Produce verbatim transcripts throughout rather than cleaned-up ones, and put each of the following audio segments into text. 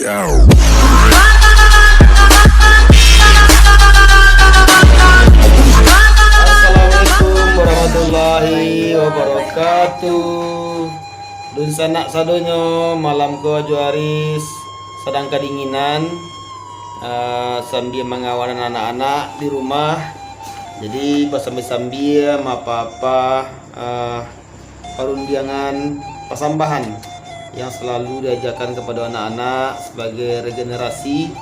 Assalamualaikum warahmatullahi wabarakatuh. Dunsanak sadonyo, malam ko Ajo Aris sadang kadinginan, ah, sambia mangawanan anak-anak di rumah. Jadi, basambia-sambia mapa-apa, ah, parundiangan pasambahan yang salalu diajakan kapado anak-anak sabagai regenerasi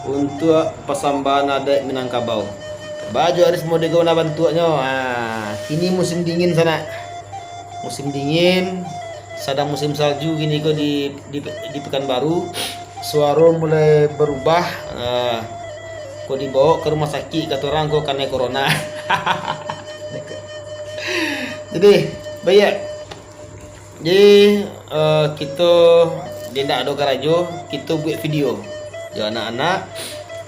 untuak pasambahan adaik Minangkabau. Baa Ajo Aris model ko nah bantuaknyo. Ah, kini musim dingin sanak. Musim dingin, sadang musim salju kini ko di, di, di Pekanbaru. Suaro mulai barubah. Ah, ko dibawa ka rumah sakik, kato urang ko kanai corona. Jadi, baiak. Jadi, eh, kito, dek indak ado karajo, kito buek video jo anak-anak.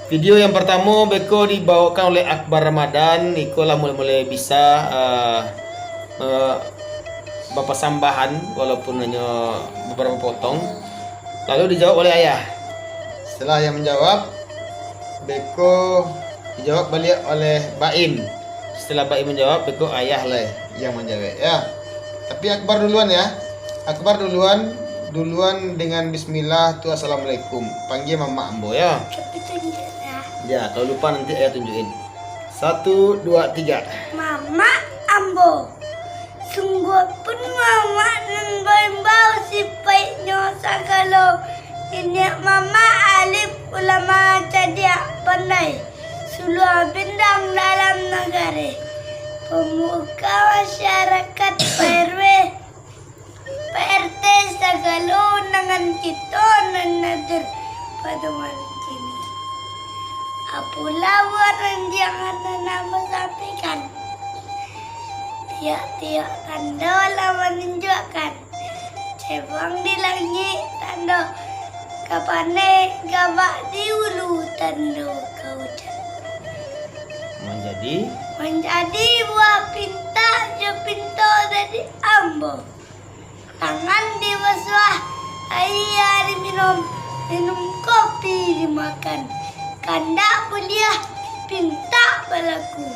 Video yang partamo beko dibawakan oleh Akbar Ramadan, iko lah mulai-mulai bisa, eh, eh, bapasambahan, walaupun hanyo babarapo potong. Lalu dijawab oleh ayah. Setelah ayah manjawab, beko dijawab baliak oleh Baim. Setelah Baim manjawab, beko ayah lai yang manjawab, ya. Tapi Akbar duluan, ya. Akbar duluan, duluan dengan bismillah tu assalamualaikum. Panggia mamak ambo, ya. Tapi tunjuk, ya. Ya, kalau lupa nanti ayah tunjukin. Satu, dua, tiga. Mamak ambo. Sungguah pun mamak nan baimbau, sipaiknyo sagalo. Niniak mamak alim, ulama, cadiak, pandai, suluah bindang dalam nagari, pamuka masyarakat, Pak R W, Pak R T, sagalo undangan kito nan hadir pado malam kini. Apolah buah ranjangan nan ambo sampaikan. Tiok-tiok tando lah manunjuakkan, cewang di langik tando ka paneh, gabak di ulu tando ka ujan. Manjadi? Manjadi buah pintak jo pinto dari ambo. Tangan dibasuah, aia diminum, minum kopi dimakan. Kandak buliah pintak balaku.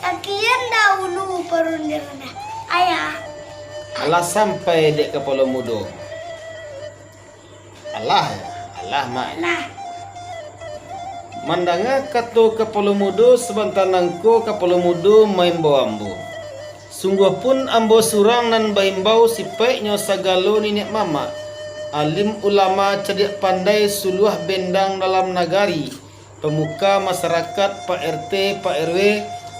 Sakian dahulu parundiangan, Ayah. Alah sampai dek kapalo mudo. Alah, alah, Mak. Alah. Mandanga kato kapalo mudo, sabanta nangko kapalo mudo maimbau ambo. Sungguah pun ambo surang nan baimbau, sipaiknyo sagalo niniak mamak, alim ulama, cadiak pandai, suluah bendang dalam nagari, pamuka masarakat, Pak R T, Pak R W,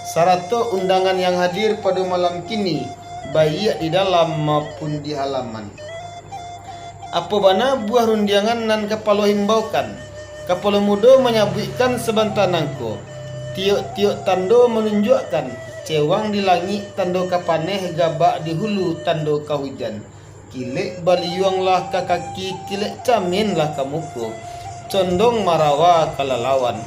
sarato undangan yang hadir pado malam kini, baiak di dalam maupun di halaman. Apo bana buah rundiangan nan kapalo imbaukan? Kapalo mudo manyabuikkan sabanta nangko, tiok-tiok tando manunjuakkan, cewang di langik tando ka paneh, gabak di hulu tando ka hujan, kilek baliuang lah ka kaki, kilek camin lah ka muko, condong marawa ka lalawan.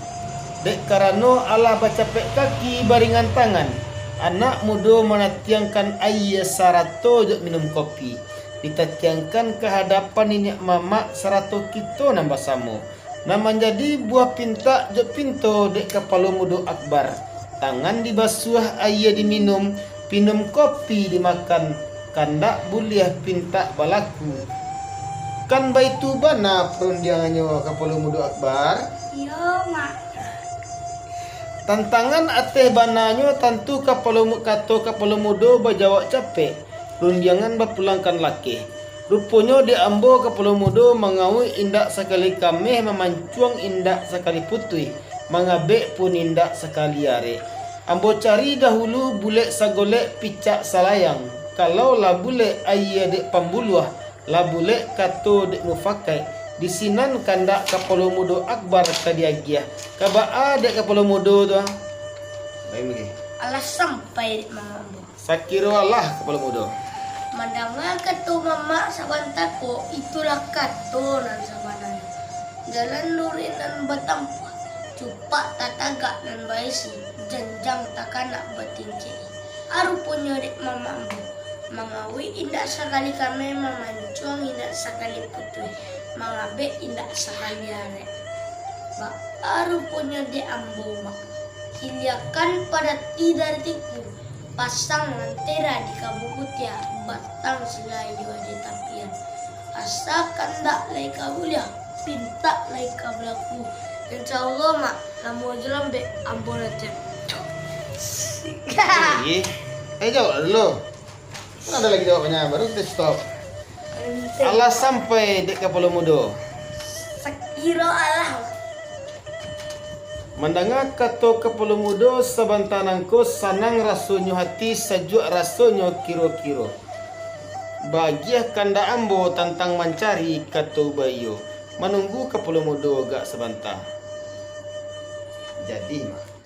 Dek karano alah bacapek kaki baringan tangan, anak mudo manatiangkan aia sarato jo minum kopi. Ditatiangkan ka hadapan niniak mamak sarato kito nan basamo, nan manjadi buah pintak jo pinto dek kapalo mudo Akbar. Tangan dibasuah, aia diminum, pinum kopi dimakan, kandak buliah pintak balaku. Kan baitu bana parundiangannyo, kapalo mudo Akbar? Iyo, Mak. Tantangan ateh bananyo tantu kapalo mu-, kato kapalo mudo bajawab capek. Rundiangan bapulangkan lakeh. Ruponyo dek ambo kapalo mudo mangauik indak sakali kameh, mamancuang indak sakali putuih, mangabek pun indak sakali arek. Ambo cari dahulu bulek sagolek picak salayang. Kalau lah bulek aia dek pambuluah, lah bulek kato dek mufakaik, di sinan kandak kapalo mudo Akbar ka diagiah. Ka baa dek kapalo mudo tu, ah? Baik, baik. Alah sampai dek mangambang. Sakiro alah kapalo mudo. Mandanga kato mamak sabanta ko, itulah kato nan sabananyo. Jalan luruih nan batampuah, cupak tatagak nan baisi, janjang takanak batingkek. Aruponyo dek mamak ambo, mangauik indak sakali kameh, mamancuang indak sakali putuih, Labek indak sakali arek. Baa ruponyo dek ambo, Mak. Kiliakan padati dari tiku, pasang lantera di kabu kutiak, batang silayo di tapian. Asa kandak lai ka buliah, pintak lai ka balaku. Insya Allah, Mak, lamo jo lambek ambo latihan. Eh, eh, jawab dulu. Kan ada lagi jawabnya, baru kita stop. Alah sampai dek kapalo mudo. Sakiro alah. Mandanga kato kapalo mudo sabanta nangko, sanang rasonyo hati, sajuak rasonyo kiro-kiro. Bagiah kandak ambo tantang mancari kato baiyo. Manunggu kapalo mudo agak sabanta. Jadi, Mak.